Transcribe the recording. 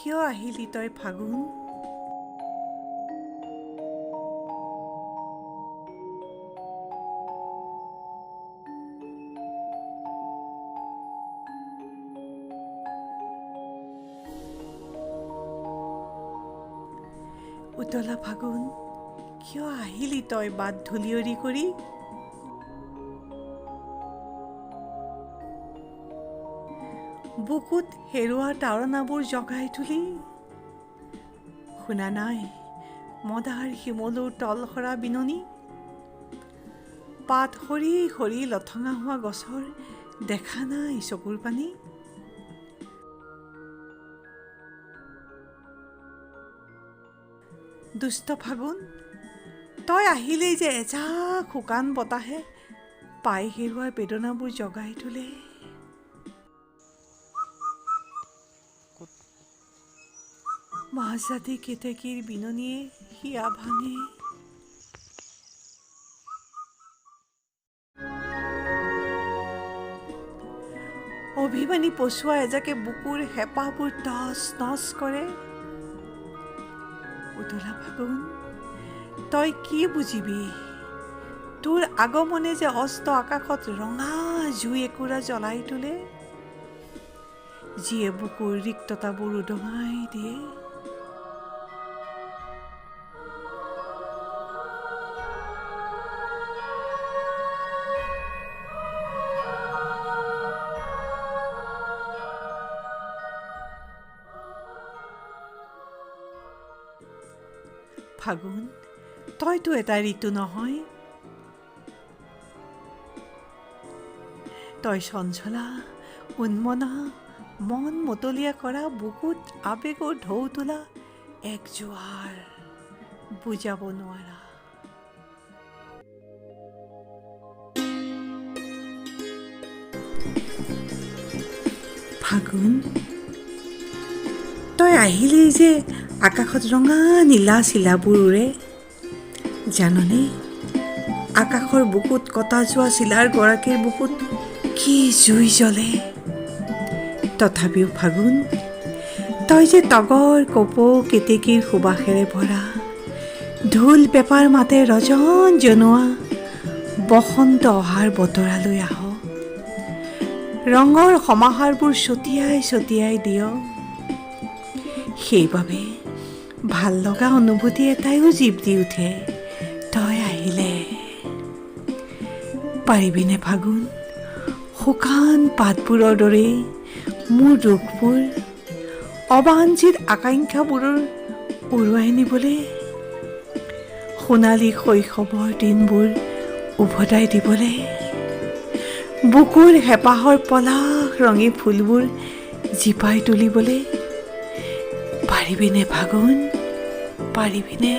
কিয় আহিলি তই ফাগুন? উতলা ফাগুন, কিয় আহিলি তই বাট ধূলিয়ৰি কৰি? বুকুত হেৰুৱা তাৰণাবোৰ জগাই তুলি। শুনা নাই মদাৰ শিমলুৰ তল সৰা বিননি, পাত সৰি সৰি লঠঙা হোৱা গছৰ দেখা নাই চকুৰ পানী। দুষ্ট ফাগুন, তই আহিলেই যে এজাক শুকান বতাহে পাই হেৰুৱা বেদনাবোৰ জগাই তোলে। মাজৰাতি কেতেকীৰ বিননিয়ে হিয়া ভাঙে। অভিমানী পচোৱা এজাকে বুকুৰ হেঁপাহবোৰ টচ নচ কৰে। উতলা ফাগুন, তই কি বুজিবি তোৰ আগমনে যে অস্ত আকাশত ৰঙা জুই একুৰা জ্বলাই তোলে, যিয়ে বুকুৰ ৰিক্ততাবোৰ উদঙাই দিয়ে। ফাগুন, তইতো এটা ঋতু নহয়, তই চঞ্চলা উন্মনা মন মতলীয়া কৰা বুকুত আৱেগৰ ঢৌ তোলা এক জোৱাৰ, বুজাব নোৱাৰা। ফাগুন, তই আহিলেই যে আকাশত ৰঙা নীলা চিলাবোৰ উৰে, জাননে আকাশৰ বুকুত কটা যোৱা চিলাৰ গৰাকীৰ বুকুত কি জুই জ্বলে। তথাপিও ফাগুন, তই যে তগৰ কপৌ কেতেকীৰ সুবাসেৰে ভৰা, ঢোল পেপাৰ মাতে ৰজন জনোৱা বসন্ত অহাৰ বতৰালৈ আহ, ৰঙৰ সমাহাৰবোৰ ছটিয়াই ছটিয়াই দিয়। সেইবাবে ভাল লগা অনুভূতি এটাইও জীপ দি উঠে তই আহিলে। পাৰিবিনে ফাগুন শুকান পাতবোৰৰ দৰেই মোৰ দুখবোৰ, অবাঞ্ছিত আকাংক্ষাবোৰৰ উৰুৱাই নিবলৈ, সোণালী শৈশৱৰ দিনবোৰ উভতাই দিবলৈ, বুকুৰ হেঁপাহৰ পলাশ ৰঙী ফুলবোৰ জীপাই তুলিবলৈ? পাৰিবিনে ফাগুন, পাৰিবিনে?